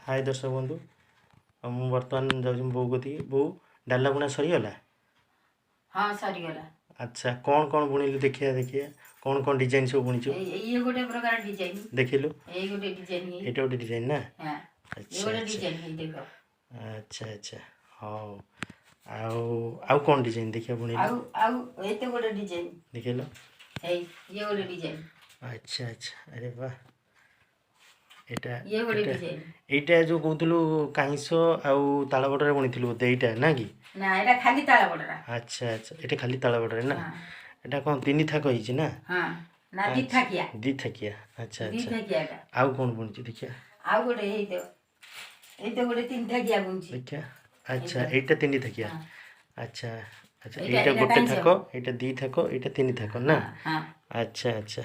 ହାଏ ଦର୍ଶକ ବନ୍ଧୁ, ଆଉ ମୁଁ ବର୍ତ୍ତମାନ ଯାଉଛି ମୋ ବୋଉ କତିକି। ବୋଉ, ଡାଲା ବୁଣା ସରିଗଲା? ହଁ, ସରିଗଲା। ଆଚ୍ଛା, କ'ଣ କ'ଣ ବୁଣିଲୁ ଦେଖିବା ଦେଖିବା। କ'ଣ କ'ଣ ଡିଜାଇନ୍ ସବୁ ବୁଣିଛୁ? ଇଏ ଗୋଟେ ପ୍ରକାର ଡିଜାଇନ। ଦେଖିଲୁ। ଏଇ ଗୋଟେ ଡିଜାଇନ। ଏଇଟା ଗୋଟେ ଡିଜାଇନ ନା? ହଁ। ଇଏ ଆଚ୍ଛା। ଗୋଟେ ଆଚ୍ଛା। ଡିଜାଇନ, ହେଇ ଦେଖ। ଆଚ୍ଛା ଆଚ୍ଛା, ହଉ। ଆଉ ଆଉ କ'ଣ ଡିଜାଇନ ଦେଖିବା ବୁଣିଲୁ? ଆଉ ଆଉ ଏଇ ତ ଗୋଟେ ଡିଜାଇନ। ଦେଖିଲ। ଏଇ ଇଏ ଗୋଟେ ଡିଜାଇନ। ଆଚ୍ଛା ଆଚ୍ଛା, ଆରେ ବାহ, ଏଇଟା ଇଏ ଗୋଟେ ଏଇଟା ଡିଜାଇନ। ଏଇଟା ଯେଉଁ କହୁଥିଲୁ କାଇଁସ ଆଉ ତାଳବଡ଼ରେ ବୁଣିଥିଲୁ ବୋଧେ ଏଇଟା, ନା କି? ନା, ଏଇଟା ଖାଲି ତାଳ ବଡ଼ଟା। ଆଚ୍ଛା ଆଚ୍ଛା, ଏଇଟା ଖାଲି ତାଳବଡ଼ରେ ନା? ହଁ। ଏଇଟା କ'ଣ ତିନି ଥାକ ହେଇଛି ନା? ହଁ, ନା, ଦି ଥାକିଆ। ଦି ଥାକିଆ, ଆଚ୍ଛା। ଦି ଆଚ୍ଛା। ଥାକିଆଟା। ଆଉ କ'ଣ ବୁଣିଛୁ ଦେଖିବା। ଆଉ ଗୋଟେ ଏଇ ତ, ଏଇ ତ ଗୋଟେ ତିନି ଥାକିଆ ବୁଣିଛି। ଦେଖିବା। ଆଚ୍ଛା। ଏଇଟା। ଏଇଟା ତିନି ଥାକିଆ। ହଁ। ଆଚ୍ଛା ଆଚ୍ଛା। ଏଇଟା ଏଇଟା ଏଇଟା ଗୋଟେ କାଇଁସ। ଥାକ, ଏଇଟା ଦି ଥାକ, ଏଇଟା ତିନି ଥାକ ନା? ହଁ। ଆଚ୍ଛା ଆଚ୍ଛା,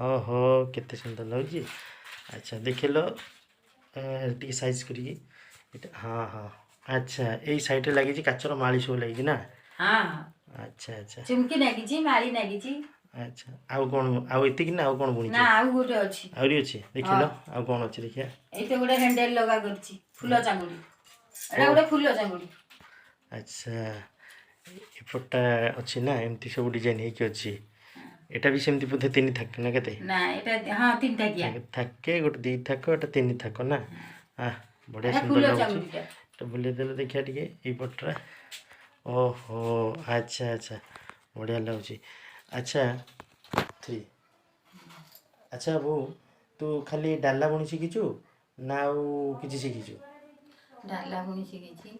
ଓହୋ, କେତେ ସୁନ୍ଦର ଲାଗୁଛି। ଆଚ୍ଛା, ଦେଖିଲ ଟିକେ ସାଇଜ୍ କରିକି ଏଇଟା। ହଁ ହଁ, ଆଚ୍ଛା, ଏଇ ସାଇଡ଼୍ରେ ଲାଗିଛି କାଚର ମାଳି ସବୁ ଲାଗିଛି ନା? ହଁ। ଆଚ୍ଛା ଆଚ୍ଛା। ଚୁମକି ଲାଗିଛି, ମାଳି ଲାଗିଛି। ଆଚ୍ଛା, ଆଉ କ'ଣ? ଆଉ ଏତିକି ନା ଆଉ କ'ଣ ବୁଣିଛୁ? ନା, ଆଉ ଗୋଟେ ଅଛି। ଆହୁରି ଅଛି? ଦେଖିଲ, ଆଉ କ'ଣ ଅଛି ଦେଖିବା। ଏଇ ତ ଗୋଟେ ହ୍ୟାଣ୍ଡେଲ ଲଗା କରିଛି, ଫୁଲ ଚାଙ୍ଗୁଡି। ଏଇଟା ଗୋଟେ ଫୁଲ ଚାଙ୍ଗୁଡି। ଆଚ୍ଛା, ଏପଟଟା ଅଛି ନା, ଏମିତି ସବୁ ଡିଜାଇନ୍ ହେଇକି ଅଛି। ଏଟା ବି ସେମିତି ବୋଧେ ତିନି ଥାକ ନା କେତେ? ନା, ଏଇଟା ହଁ, ତିନି ଥାକିଆ। ଥାକେ ଗୋଟେ, ଦି ଥାକ, ଏଟା ତିନି ଥାକ ନା? ଆ ବଢ଼ିଆ ଏଟା ସୁନ୍ଦର ଫୁଲ ଲାଗୁଛି। ଚାଙ୍ଗୁଡିଟା। ଏଟା ବୁଲେଇ ଦେଲେ ଦେଖିବା ଟିକେ ଏଇ ପଟଟା। ଓହୋ, ଆଚ୍ଛା ଆଚ୍ଛା, ବଢ଼ିଆ ଲାଗୁଛି। ଆଚ୍ଛା, ଥ୍ରୀ। ଆଚ୍ଛା ବୋଉ, ତୁ ଖାଲି ଡାଲା ବୁଣି ଶିଖିଛୁ ନା ଆଉ କିଛି ଶିଖିଛୁ? ଡାଲା ବୁଣି ଶିଖିଛି,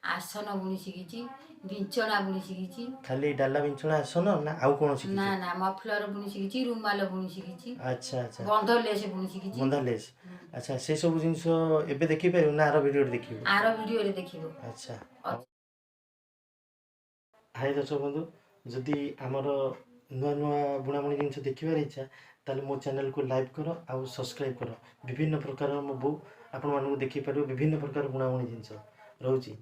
ଆସନ ବୁଣି ଶିଖିଛି, ବିଞ୍ଚଣା ବୁଣି ଶିଖିଛି। ଖାଲି ଡାଲା, ବିଞ୍ଚଣା, ଆସନ ନା ଆଉ କ'ଣ ନା। ଶିଖିଛୁ? ନା, ମଫଲର ବୁଣି ଶିଖିଛି, ରୁମାଲ ବୁଣି ଶିଖିଛି। ଆଚ୍ଛା ଆଚ୍ଛା। ବନ୍ଧ ଲେସ୍ ବୁଣି ଶିଖିଛି। ବନ୍ଧା ଲେସ୍। ଆଚ୍ଛା, ସେ ସବୁ ଜିନିଷ ଏବେ ଦେଖିପାରିବୁ ନା ଆର ଭିଡ଼ିଓରେ ଦେଖିବୁ? ଆର ଭିଡ଼ିଓରେ ଦେଖିବ। ଆଚ୍ଛା। ହାଇ ଦର୍ଶକ ବନ୍ଧୁ, ଯଦି ଆମର ନୂଆ ନୂଆ ବୁଣାବୁଣି ଜିନିଷ ଦେଖିବାର ଇଚ୍ଛା, ତାହେଲେ ମୋ ଚ୍ୟାନେଲକୁ ଲାଇକ୍ କର ଆଉ ସବସ୍କ୍ରାଇବ୍ କର। ବିଭିନ୍ନ ପ୍ରକାର ମୋ ବୋଉ ଆପଣମାନଙ୍କୁ ଦେଖିପାରିବ, ବିଭିନ୍ନ ପ୍ରକାର ବୁଣାବୁଣି ଜିନିଷ ରହୁଛି।